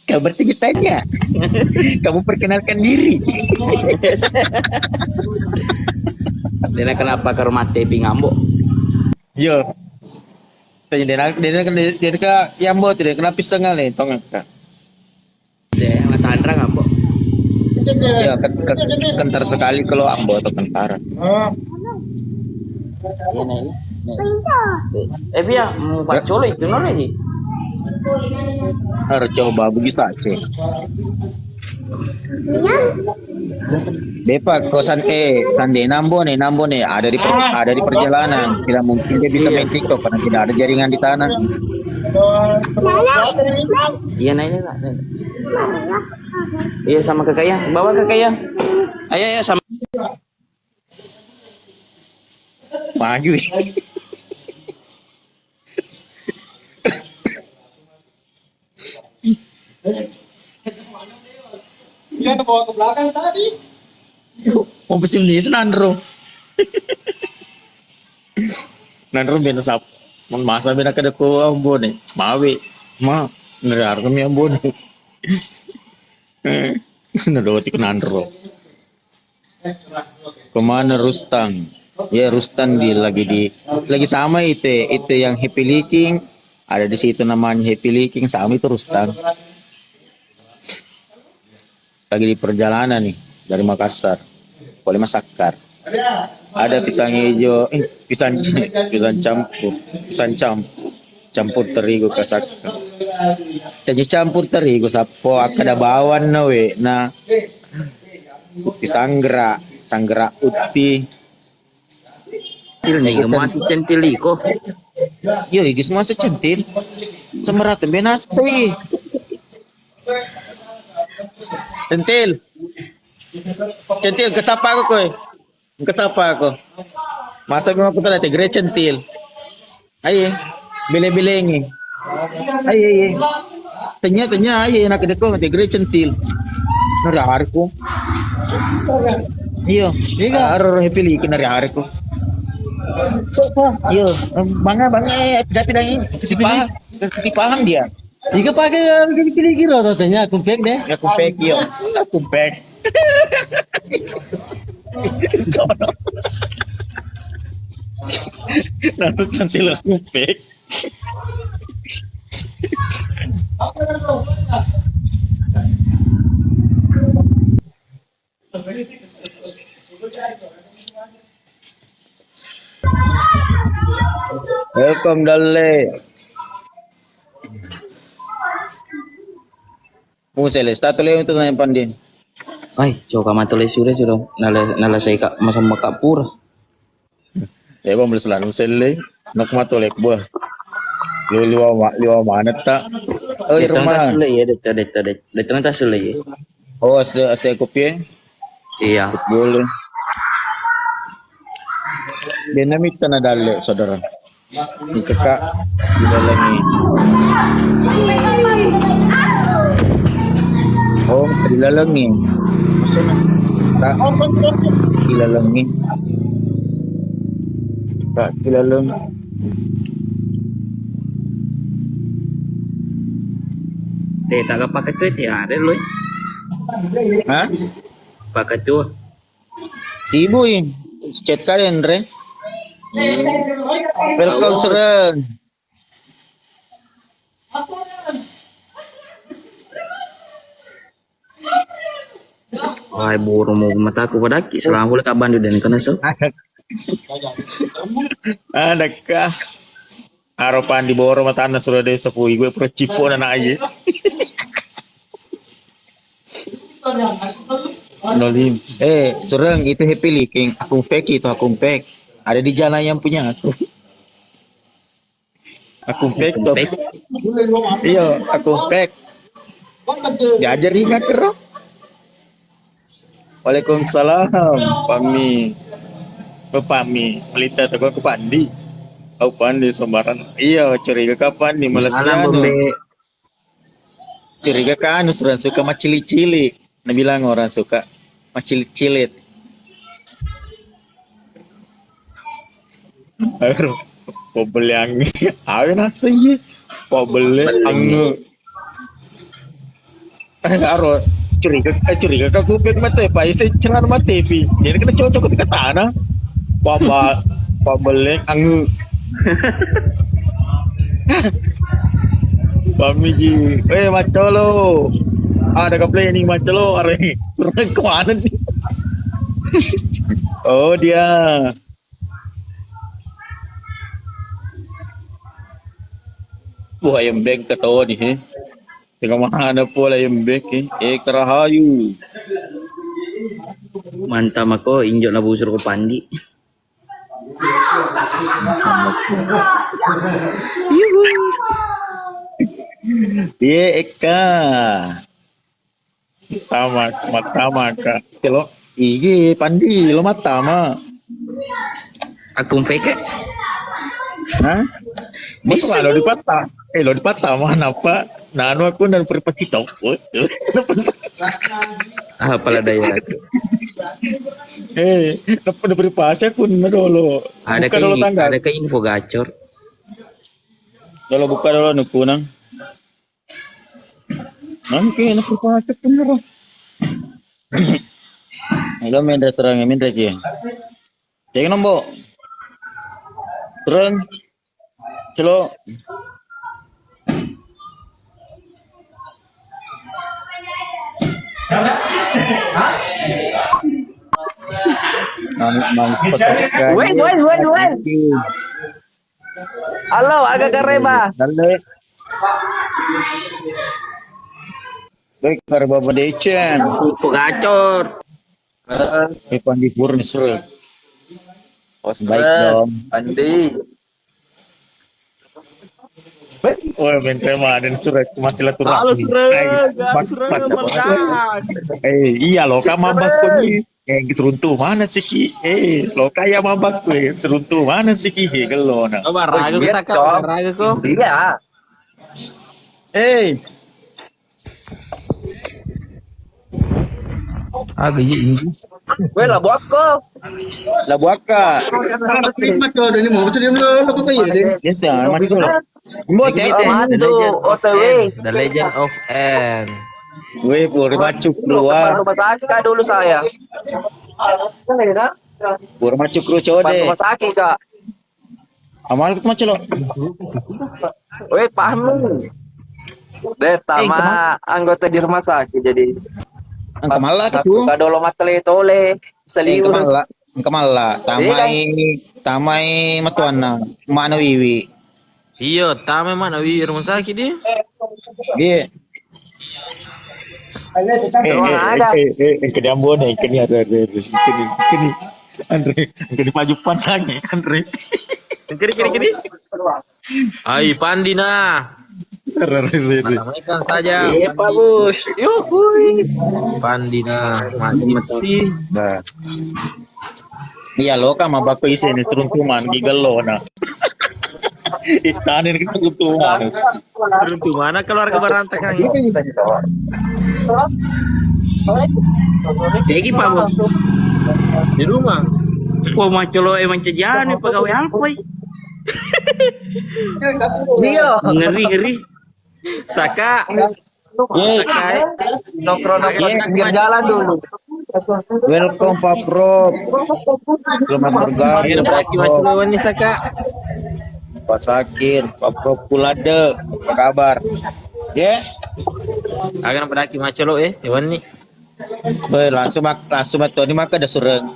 Kamu bertanya-tanya. Kamu perkenalkan diri. Dena kenapa ke rumah Tepi ngambo? Yo. Tanya dena, dena, dena, dena ka yambo tidak kenapa pisang ale tongak ka. Deh, matanrang ambo. Ya, ken-, ken-, kentar sekali kalau ambo atau kentara. Iya, nah, ini. Nah. Eh, Via, mau pacolo itu, no, lagi? Harus coba, bisa, cek. Bepa, kosan, eh, sande nambo nih, nambo nih, ada di per-, ada di perjalanan. Tidak mungkin dia bisa main TikTok karena tidak ada jaringan di sana. Iya, nah, ini, Nak. Iya, sama kakak ya. Bawa kakak ya. Ayo, ayo, sama. Maju. Iya, bawa ke belakang tadi. Mau pesen dia senandro. Nanro bena sap. Mun masa bena kada ko ambo nih. Mawe. Ma, nerarkami ambo nih. Nadotik nanro. Kemana Rustan? Ya, Rustan di, lagi di, lagi sama itu, itu yang Happy Liking. Ada di situ namanya Happy Liking, sama itu Rustan. Lagi di perjalanan nih dari Makassar. Boleh masakkar. Ada pisang hijau, eh, pisang, pisang campur, pisang campur, campur terigu kasakka. Tanya campur terigu sappo, akkada bawang na we, na utti sanggra, sanggra utti. Til ni, masih centil iko. Yo, iki semua secentil. Semerata benasai. Centil. Centil, kesapa aku koi? Engka sapa ko? Masa memang aku tadi tegre centil. Aye, bele-belengi. Aye, aye. Tanya, tanya, aye, nak kedeko tegre centil. Nari hariku. Iyo. Aro rohe pilih ke nari hariku. Iyo, bangga, bangga, eh, tidak, tidak, ini. Kasih paham, kasih paham dia. Iga pake, eh, kiri-kiri ro, tanya, kumpek deh. Ya, kumpek, iyo. Kumpek. Natu cantik lah, kumpek. Welcome, Dalle. Musele, statu leo itu nanya Pandi. Ai, coba matu le sudah, sudah. Nala, nala saya kak, masa maka pura. Ya, bang, belas lanu sele. Nak matu lek buah. Lu liwa ma-, liwa mana tak? Oh, Roman. Sulle ya, det, det, det, det, sulle ya. Oh, ase, ase kopi, eh? Iya. Boleh. Dia namitta na dalle, saudara. Ini kakak di dalam ini. Oh, di dalam ini. Maksudnya, tak di dalam ini. Tak di dalam. Deh, tak apa ke cuy, tiada, Lui. Hah? Pakatu. Sibui. Chat kalian, Re. Welcome, Seren. Wah, buru mau mataku padaki. Salam boleh kaban di dan kena so. Adakah? Aro Pandi boro matanna suruh desa pui gue pura cipo na aje. Nolim. Eh, Sureng, itu Happy Liking. Akung Pek itu, Akung Pek. Ada di jalan yang punya aku. Akung Pek tuh. Pek. Iya, Akung Pek. Diajar ingat terus. Waalaikumsalam, Pami. Oh, Pami, pelita toko aku Pandi. Aku Pandi sembarang. Iya, curiga kapan nih Malaysia Salam, nih? Bombe. Curiga kan, orang suka macili-cili. Nabilang orang suka macili-cilit. Aduh, pabeleng. Awe nasi ye. Pabeleng. Pabeleng. Aro curiga, eh, curiga ka kupet mate, pa ise cenar mate pi. Jadi kena cocok ke tanah. Papa, pabelek angu. Pamiji, eh, macolo. Ada ke planning macolo, are. Serang kemana nih? Oh, dia. Wah, yang bank ke tau nih, eh. Tengah mana pula yang bek, eh? Eh, kerahayu. Mantap mako, injok na busur ko Pandi. Yuhu. Ye, Eka. Tama, matama ka. Kelo, igi Pandi, lo matama. Akung peke. Hah? Bisa lo dipatah. Eh, lo dipatah mah napa? Nanu aku dan perpasi tau. Apalah daya. Eh, napa udah perpasi aku na dolo. Ada buka dolo tanggal. Ada ke info gacor. Dolo buka dolo nukunang. Nangke na perpasi aku na. Enggak main restoran, main reki. Cek nombo. Terus. Celo. Weh, weh, weh, weh. Halo, aga kareba? Dalle. Weh, kareba badeceng. Pogacor. Eh, Pandi Purnisre. Baik dong. Pandi. Wah, bente maden sure cuma silaturahmi. Halo, Sre. Halo, Sre, meledak. Eh, iya loh, kan mabakku ni. Eh, seruntu mana sih ki? Eh, lo kaya mabakku, eh, seruntu mana sih ki? Eh, gello na. Coba ragu kita kau, ragu kau. Iya. Eh, Aga iya ini. Weh, la buakko. La buakka. Terima kasih, Mas. Ini mau, saya belum, apa kau ya, deh? Ya, jangan, Mas, dulu. Mau, teh, teh. Matu, O T W. The Legend of N. Weh, pura macuk keluar. Rumah sakit, Kak, dulu saya. Pura macuk keluar, code. Rumah sakit, Kak. Amal ku macelo. Weh, paham. Deh, tama anggota di rumah sakit jadi. Engka malla tu. Kadolo matele tole, seliur. Engka malla, engka malla. Tamai, tamai matuanna, mana wiwi. Iyo, tamai mana wiwi rumah sakit dia. Dia. Eh, eh, eh, eh, eh, kedi Ambon, eh, kedi ada, ada, ada. Kedi, kedi. Andre, kedi paju pandang, Andre. Kedi, kedi, kedi. Ai, Pandi na. Ramaikan saja. Iya, Pak Bos. Yuhui. Pandi na, mati sih. Nah. Iya, lo kan mabakku isi ni, turun tuman, gigel lo na. Itane ni turun tuman. Turun tuman, keluarga berantakan. Tegi, Pak Bos. Di rumah. Wah, macolo e mancajane pegawai Alfoi. Iya. Ngeri, ngeri. Saka. Ye. Nongkrong-nongkrong pinggir jalan dulu. Welcome, Pak Bro. Selamat bergabung, Pak Bro. Pak Sakir, Pak Bro Kulade, apa kabar? Ye. Aga na padaki macolo e, hewan ni. Woi, langsung mak-, langsung matoni maka ada sureng.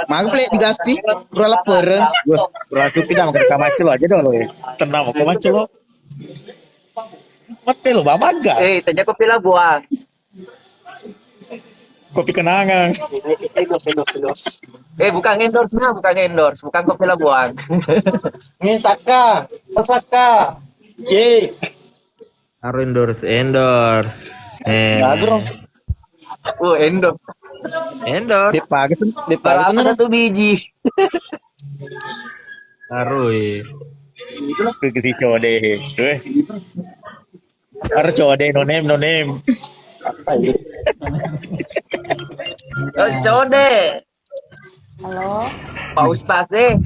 Maka plek digasi, pura lapar. Wah, berarti tidak makan macolo aja dong lo ya. Tenang, makan macolo. Mate lo, Bang, magas. Eh, tanya kopi Labuan. Kopi kenangan. Endorse, endorse, endorse. Eh, bukan endorse, nah, bukan endorse, bukan kopi Labuan. Ini Saka, Saka. Ye. Harus endorse, endorse. Eh. Agro. Oh, endorse. Endorse. Depa, depa, berapa satu biji? Harus. Itu lah. Kegeri code. Weh. Harus code, no name, no name. Apa itu? Oh, code. Halo. Pak Ustaz, eh.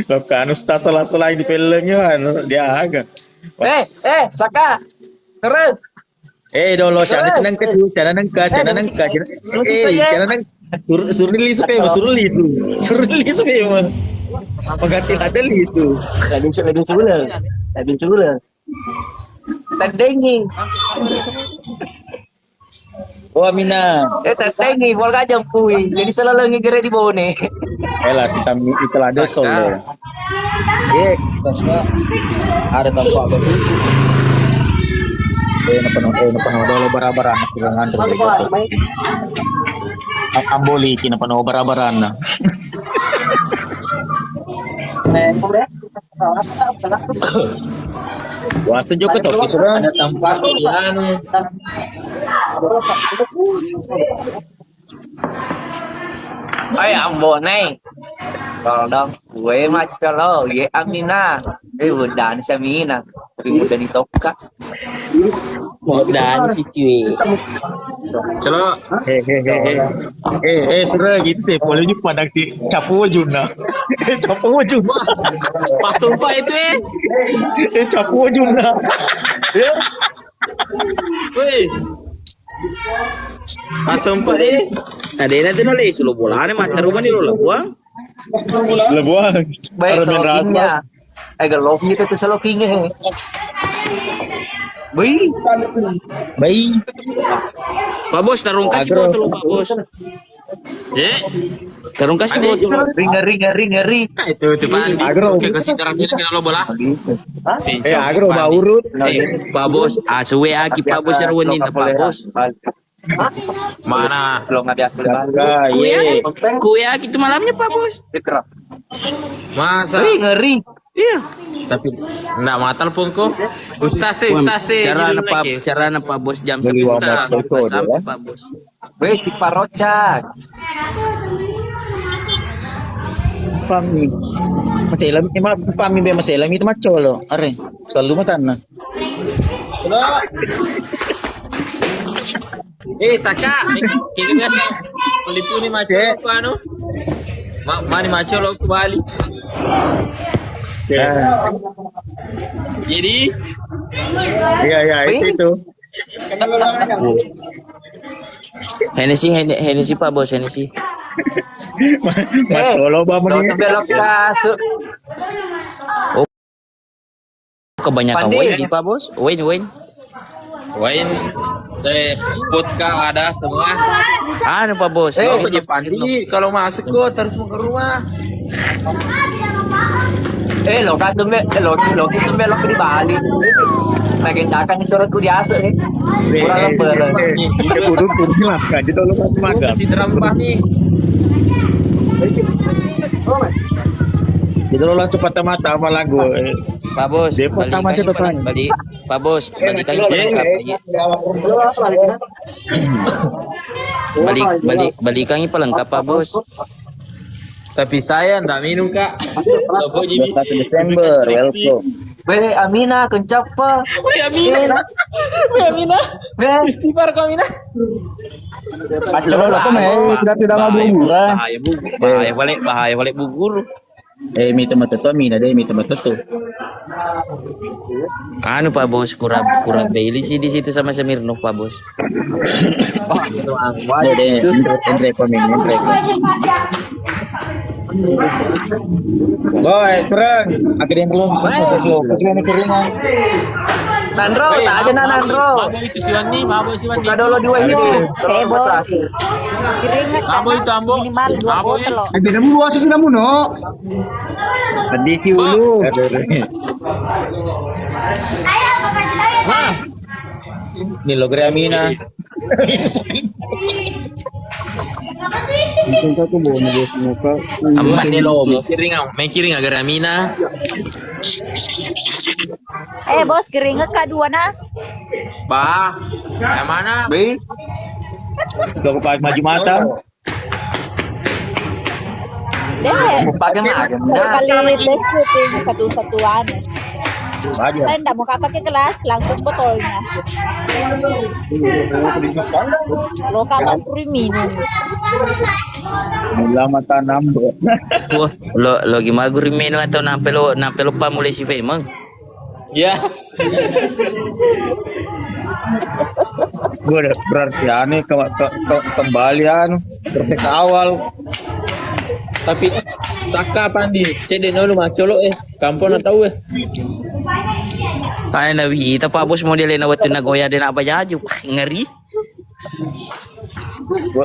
Lo kan Ustaz salah-salah di filmnya, anu, dia agak. Eh, eh, Saka. Terus. Eh, dolo, sana seneng ke tu, sana nengka, sana nengka, sana, eh, sana neng, sur-, surli sepe, surli tu, surli sepe, mah. Apa ganti ada li tu? Tadi sudah, tadi sudah, tadi sudah. Taddengi. Oh, Amina. Eh, taddengi, bolga jampui. Jadi selalu ngegere di Bone. Elah, kita mi-, itulah ada solo. Eh, ada tampak begitu. Eh, napa no, eh, napa no, dolo bara-bara, masih dengan. Am-, amboli, kina pano bara-bara na. Eh, Wah, sejuk ke topi sudah. Ada tempat di anu. Hai, Ambo, Neng. Tolong dong, gue macam lo, ye Amina. Eh, udah nih Samina. Tapi udah ditokak. Modal si cuy. Celo. Eh, eh, eh, eh. Eh, eh, sura gitu deh. Boleh juga pada di capu wajuna. Eh, capu wajuna. Pas tumpah itu, eh. Eh, capu wajuna. Ya. Woi. Pas tumpah, eh. Tadi nanti nolai sulu bolane mata rumah ni lo lah, buang. Lebuang. Baik, solo kimnya. Eh, gelok gitu tuh solo kimnya. Bui. Bui. Pak Bos, tarung kasih botol, Pak Bos. Eh? Tarung kasih botol. Ngeri, ngeri, ngeri, ngeri. Nah, itu, itu, Pak Andi. Agro. Oke, kasih terang sini kena lo bola. Si, eh, agro, Pak Andi. Baurut. Eh, Pak Bos, ah, suwe aki, Pak Bos, ya, wenin, Pak Bos. Mana? Lo nggak diakui. Kue aki, kue aki itu malamnya, Pak Bos. Masa? Ngeri, ngeri. Iya. Tapi ndak matal pungko. Ustaz sih, ustaz sih. Carana Pak, carana Pak Bos jam sebelas. Ustaz, Ustaz, Pak Bos. Weh, si Parocak. Pami. Masih lama, emang pami be masih lama itu macam lo. Are, selalu matana. Eh, Taka, ini biasa. Pelipuni macam apa anu? Ma-, mani macam lo kembali. Jadi, iya, iya, itu, itu. Hennessy, Henne-, Hennessy, Pak Bos, Hennessy. Mas, eh, tolong, Bang, belok masuk. Oh, kebanyakan wine nih, Pak Bos. Wine, wine. Wine, eh, vodka ada semua. Anu, Pak Bos. Eh, Pandi, kalau masuk kok terus mau ke rumah. Eh, lo kan tumbe, eh, lo, lo kan tumbe lo di Bali. Lagi takkan dicoret ku biasa nih. Kurang apa lo? Kita kudu kudu lah, kan kita lo masih magang. Si terang pahmi. Kita lo langsung patah mata sama lagu. Pak Bos, dia patah mata tuh, Pak. Balik, Pak Bos, balikan. Balik, balik, balikan ini pelengkap, Pak Bos. Tapi saya ndak minum, Kak. Pokoknya ini satu Desember, welcome. Weh, Amina, kencapa. Weh, Amina. Weh, Amina. Weh. Istighfar kau, Amina. Acel lo, aku mah, eh, sudah tidak mau bahaya, bubur, ah. Bahaya, Bu. Bahaya balik, bahaya balik, Bu Guru. Eh, mi teman tetu, Amina deh, mi teman tetu. Anu, Pak Bos, kurang, kurang beli sih di situ sama Smirnoff, Pak Bos. Wah, itu, ah, wah, deh, deh, itu. Andre, Andre, komen, Andre, komen. Boy, serang. Akhirnya belum. Weh. Belum. Akhirnya keringan. Nanro, tak aja nah, Nanro. Mabuk itu si Wandi, mabuk si Wandi. Buka dulu dua ini. Eh, Bos. Keringat. Mabuk itu, Ambo. Minimal dua botol, lo. Eh, beda mu, aja beda mu, no. Tadi si Ulu. Nah. Ini lo Gramina. Amma ni lo, mikiring, mikiring agar Amina. Eh, Bos, keringat kak dua nah. Bah, yang mana? Be. Kau pakai maju mata. Deh, pakai maju. Sekali tes syuting satu-satuan. Kan ndak mau pakai gelas, langsung botolnya. Lo kapan puri minum? Mula mata nambah. Wah, lo, lo gimana guru minum atau nampe lo, nampe lo pamulai si Femang? Ya. Gue udah berarti anu ke, ke, ke, kembali anu, berarti ke awal. Tapi takka pandi, cedde nolu macolo eh, kampung na tau eh. Kae na wita Pak Bos model na wettu nagoya de na bajaju. Ngeri. Gua,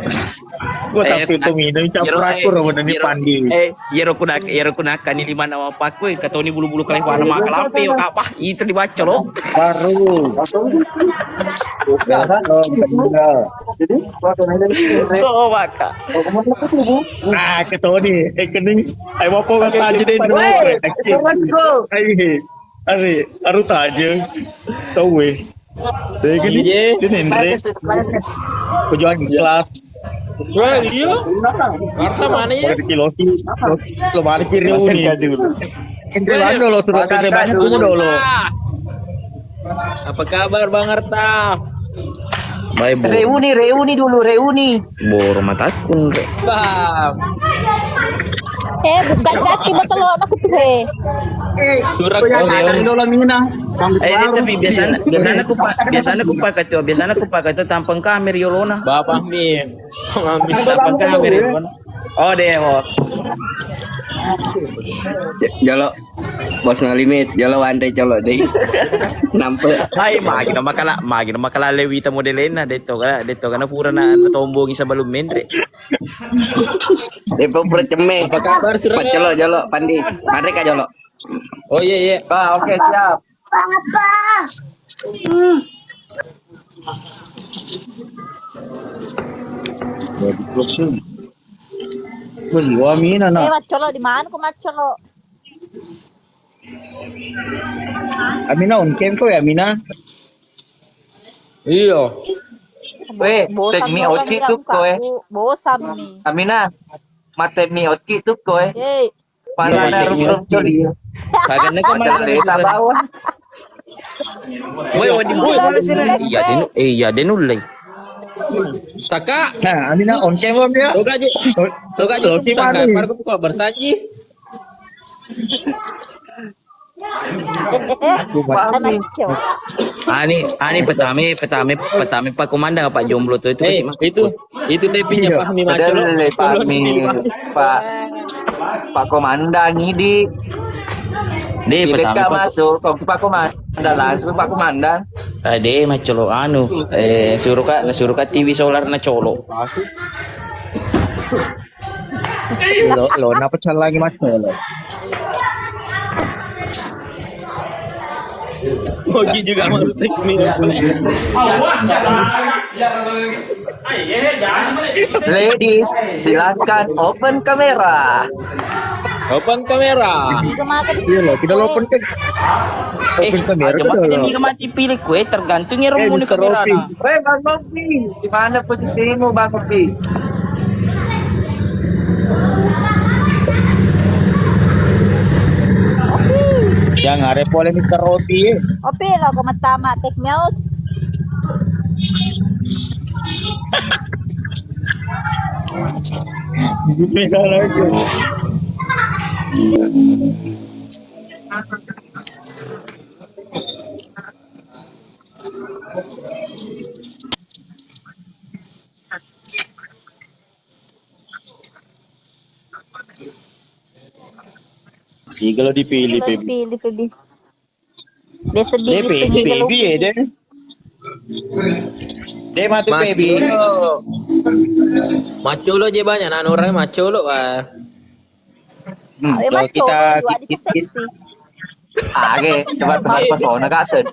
gua eh, tapi itu minum campur aku romo dan dipandi. Eh, yero kuda, yero kuda kan ini mana apa aku katoni bulu-bulu kali warna makalampe apa itu dibaca lo. Baru. Tuh maka. Ah, ketoni, eh kening. Ayo apa kata aja deh dulu. Ayo, ayo, aru aja. Tahu eh. Deh gini, iya. Ini Andre. Pejuang ikhlas. Wah, iya. Marta mana ya? Udah di kilosi. Lo, lo mana kiri uni? Andre mana lo suruh kerja banyak dulu lo. Apa kabar Bang Arta? Baik, Bu. Reuni, reuni dulu, reuni. Boro mataku, Ndre. Bang. Eh, bukan kaki betul lo aku tuh, eh. Surat kau ada dulu Mina. Eh, tapi biasanya, biasanya ku pak, biasanya ku pakai tuh, biasanya ku pakai tuh tampang kamer yolona. Bapak Min. Tampang kamer yolona. Oh, deh, oh. Jalo. Bos no limit, jolo wanre colo deh. Nampe. Hai, magi no makala, magi no makala lewita modelenna, detto kana, detto kana pura na, na tombongi sebelum menre. Depo pura cemme. Apa kabar, Sura? Pak, jolo, jolo, Pandi. Mari ka jolo. Oh, iya, iya. Ah, oke, siap. Papa. Wah, Amina, eh, nak. Maccolo di mana ko maccolo? Amina on cam ko ya, Amina? Iyo. Weh, bosan tag mi orang oci bilang tuh ko, eh. Aku, bosan nih. Amina, mate mi oci tuh ko, eh. Yeay. Mana ada rumput coli. Kagak nih, kok. Macam mana cerita bawah. Woi, wadi, woi, woi, sini. Iya, denu, eh, iya, denu lei. Saka. Nah, Amina on cam, Om, ya. Lo gaji. Lo gaji. Lo gimana? Saka, baru buka bersaji. Aku mati. Ani, ani petame, petame, petame Pak Komandan apa jomblo tuh itu. Eh, pasti mati. Itu, itu tapinya. Iya. Fahmi Macolo. Padahal le Fahmi, Pak, Pak Komandan ini. Deh, petame Pak, masuk, kok Pak Komandan, langsung Pak Komandan. Eh, deh, Macolo anu, eh, suruh Kak, suruh Kak T V solar na colo. Lo, lo, napa callangi Macolo? Oke juga maksudnya. Ladies, silakan open kamera. Open kamera. Iya lo, kita lo open ke. Eh, open kamera aja, kita makanya lo. Dia mati pilih kue, tergantung ya. Eh, rumuni Mister kamera Opi. Nah. Weh, Bang Opi, di mana posisimu, Bang Opi? Yang ada pole Mister Opi, eh. Opi lo, ko matama take me out. Beda lagi. Iya, kalau dipilih, kalau Feby. Dipilih, Feby. Dia sedih, dia sedih, Feby, ya, deh. Dia mati, Feby. Macolo. Macolo je banyak, anak orang macolo, wah. Hmm, eh, kalau kita, kita seksi. Age, coba tebar pesona, Kak, set.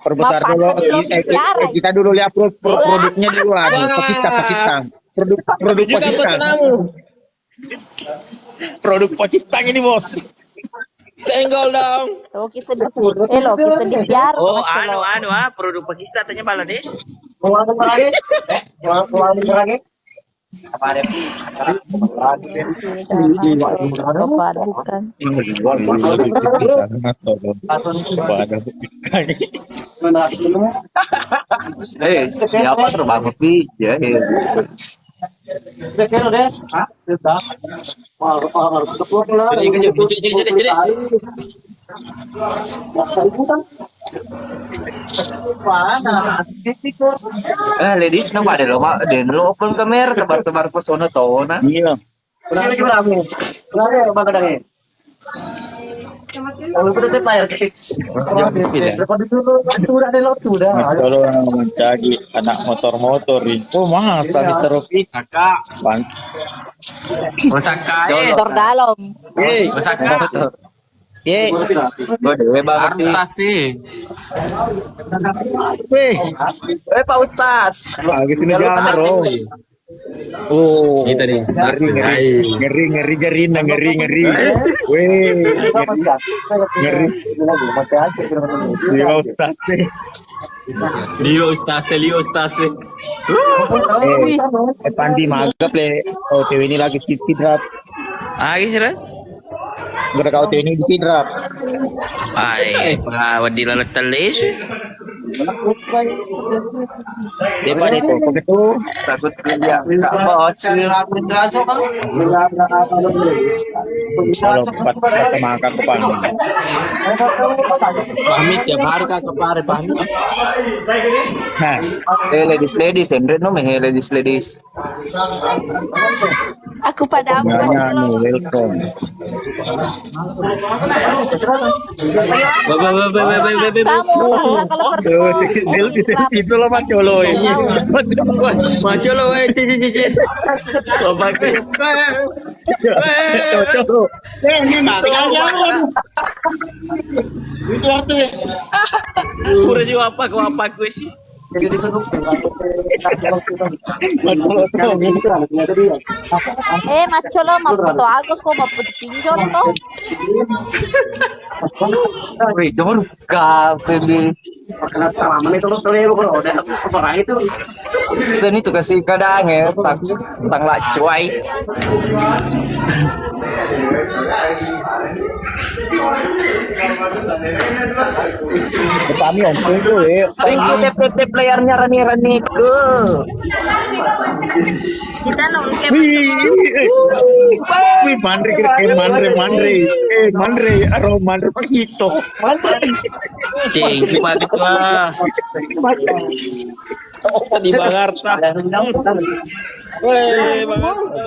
Perbentar dulu, eh, eh, kita dulu lihat pro-, pro-, produknya dulu, anu, Pakistan, Pakistan. Produk, produk Pakistan. Produk Pakistan ini, Bos. Senggol dong. Loki sedih. Eh, Loki sedih biar. Oh, anu, anu, ah, produk Pakistan tanya Bangladesh. Mau anu lagi? Eh, mau, mau anu lagi? Apa ada? Bukan. Eh, siapa terbang kopi? Ya, ya. Eh, ladies, no pada lo, Mak. Den lo open kamera, tebar-tebar pesona tona. Iya. Kalau kita tetap layar, guys. Iya, mesti dah. Depan dulu, itu udah ada lo tuh dah. Kalau mencari anak motor-motor itu, masa Mister Rofi? Kakak. Bang. Osaka, eh. Motor galong. Eh, Osaka. Ye. Gua dewe banget. Harus nih. Tas sih. Weh. Eh, Pak Ustaz. Ah, gitu nih, jangan, bro. Oh, ini tadi. Ngeri, ngeri. Hai. Ngeri, ngeri, ngeri, nah, ngeri, ngeri. Weh. Ngeri. Iya, Ustaz. Lio Ustaz, Lio Ustaz. Eh, eh, Pandi, maga ple. Oh, cewek ini lagi skip, skip, rap. Ah, iya, sih, Ran? Gara kau ini bikin rap. Ai, pa wedding laleng tellis. Dia pada itu, begitu. Takut dia minta bos. Kalau empat, empat sama angka ke Pahmi. Pahmi tiap hari, Kak, ke Pare, Pahmi. Nah. Eh, ladies, ladies, Andre, no, meh, ladies, ladies. Aku pada apa? Welcome. Kamu, kalau itu lah macolo. Wah, macolo, eh, cici, cici. Bapak. Cocok. Eh, ini mati kan dia. Itu waktu ya. Pura si wapak, wapak gue sih. Eh, macolo, mappoto aga ko, mappoto pinjol to. Wih, jorok ka, Femi. Seni tu kasih kadang ya, tak tang lah cuai. Kami ompong tu eh. Thank you, tap, tap, tap, layarnya rame-rame ke. Kita nongke. Wih, eh. Wih, manre, eh, manre, manre. Eh, manre, aro manre pakito. Manre. Cing, cuma ketua. Tadi Bang Arta. Weh, Bang Arta.